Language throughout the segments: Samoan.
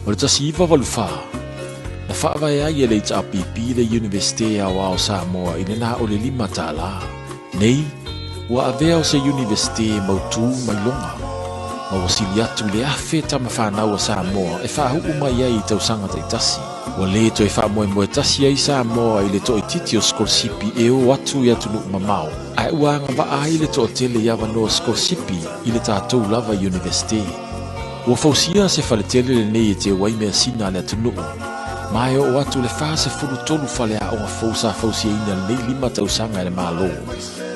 O le 1984, na faavae ai e le HRPP le Iunivesite Aoao o Samoa i le na o le $5. Nei, ua avea o se Iunivesite mautū ma iloga, ma ua sili atu i le 1,000 tama fanau a Samoa e faauu mai ai i tausaga taitasi. Ua lē toe faamoemoe tasi ai Samoa i le toaitiiti o sikolasipi e o atu i atunuu mamao, ae ua agavaa ai le toatele i avanoa sikolasipi i le tatou lava Iunivesite. Ua fausia se faletele lenei e teu ai measina a le atunuu, ma e oo atu le 43 faleaoga fou sa fausiaina lenei 5 tausaga e le Malo,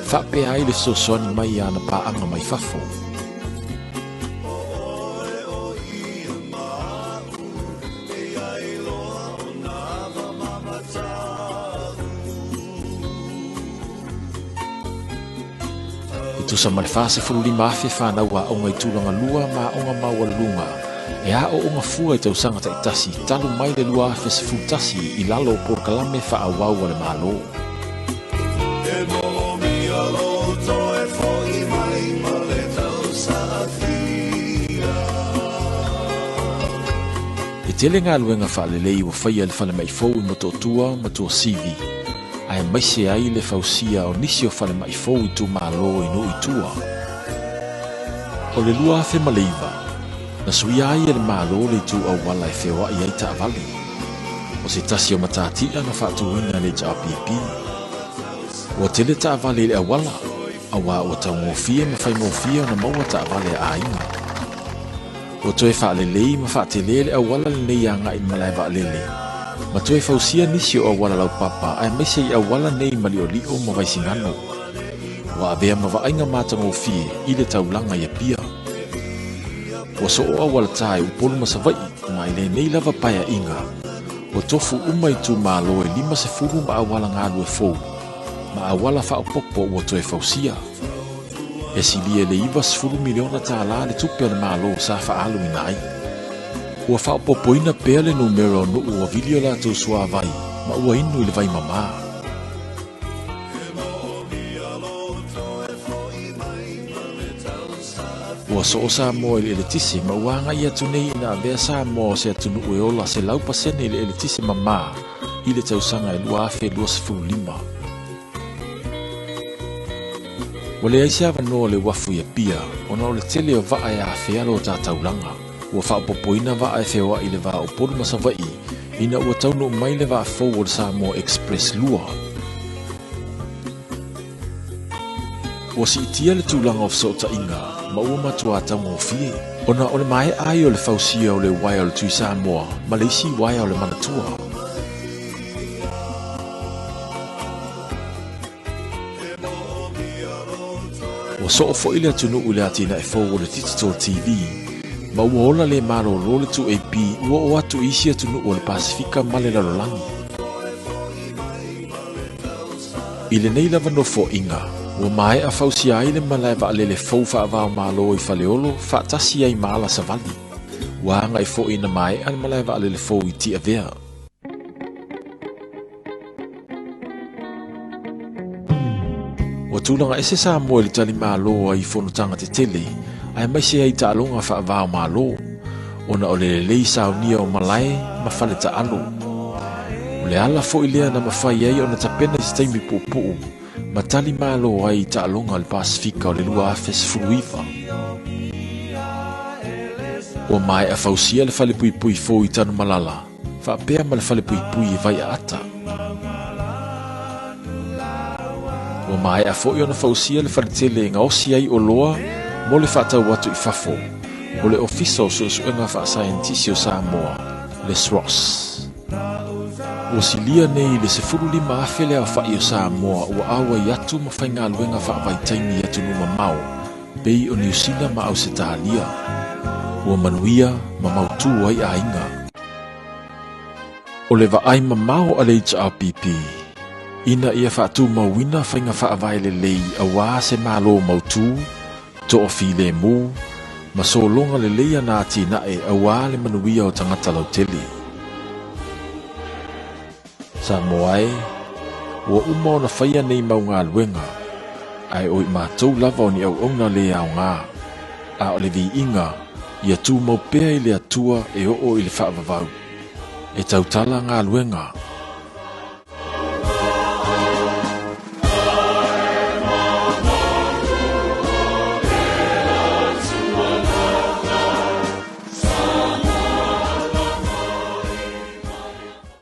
faapea ai le fesoasoani mai a ana paaga mai fafo. E tusa ma le 45,000 whānau aoga i tulaga lua ma aoga maualuluga e aooga fua i tausaga taitasi talu mai le 2011 i lalo o polokalame faaauau a le Malo. E moomia lou toe foi mai ma le tausaafia. E tele galuega faalelei ua faia e le falemai fou i Motootua ma Tuasivi, aemaise ai le fausia o nisi o falemai fou itumalo i nuu i tua. O le 2009, na suia ai e le Malo le itu auala e feoai ai taavale. O se tasi o matatia na faatuina e le HRPP. Ua tele taavale i le auala, auā ua taugofie ma faigofie ona maua taavale a aiga. Ua toe faalelei ma faatele le auala lenei agai i le malae vaalele, ma toe fausia nisi o auala laupapa aemaise i auala nei ma Liolio ma Vaisigano. Ua avea ma vaaiga matagofie i le taulaga i Apia. Ua soo auala tā i Upolu ma Savaii, ma i lenei lava paeaiga, ua tofu uma itumalo e 50 ma auala galue fou, ma auala faaopoopo ua toe fausia. E silia i le $90 miliona tālā le tupe a le Malo sa faaaluina ai. Ua faaopoopoina pea le numera o nuu ua vili o latou suavai ma ua inu i le vai mamā. Ua soo Samoa i le eletise ma ua agai atu nei ina avea Samoa o se atunuu e ola 100% i le eletise mamā i le tausaga e 2025. Ua leai se avanoa o le uafu i Apia ona o le tele o vaa e afea lo ta taulaga. Ua faaopoopoina vaa e feoai i le va o Upolu ma Savaii ina ua taunuu mai le vaa fou o le Samoa Express 2. Ua siitia le tulaga o fesootaiga ma ua matuā taugofie ona o le maea ai o le fausia o le uaea o le Tui Samoa ma le isi uaea o le Manatua. Ua soo foi le atunuu i le atinae fou o le Digital TV, ma ua ola le malolo le 2AP ua oo atu i isi atunuu o le Pasefika ma le lalolagi. I lenei lava nofoaiga, ua maea fausia ai le malae vaalele fou faava-o-Malo i Faleolo faatasi ai ma ala savali. Ua agai foi ina maea le malae vaalele fou i Tiavea. Ua tulaga ese Samoa i le talimalo ai i fonotaga tetele aemaise ai taaloga faava-o-Malo ona o le lelei saunia o malae ma fale taalo. O le ala foi lea na mafai ai ona tapena i se taimi puupuu ma talimalo ai i taaloga o le Pasefika o le 2019. Ua maea fausia le falepuipui fou i Tanumalala faapea ma le falepuipui i Vaiaata. Ua maea foi ona fausia le faletele e gaosi ai oloa mo le faatau atu i fafo, o le Ofisa o Suesuega Faasaienitisi o Samoa, le SROS. Ua silia nei i le 15,000 le aofai o Samoa ua auai atu ma faigaluega faavaitaimi i atunuu mamao, pei o Niu Sila ma Ausetalia. Ua manuia ma mautū ai aiga. O le vaai mamao a le HRPP, ina ia faatumauina faiga faavae lelei auā se Malo mautū, toafilemu, ma sologa lelei ana atinae auā le manuia o tagata lautele. Samoa e, ua uma ona faia nei mau galuega, ae o i matou lava o ni auauna le aoga, a o le viiga, Ia tumau pea i le Atua e oo i le faavavau. E tautala galuega.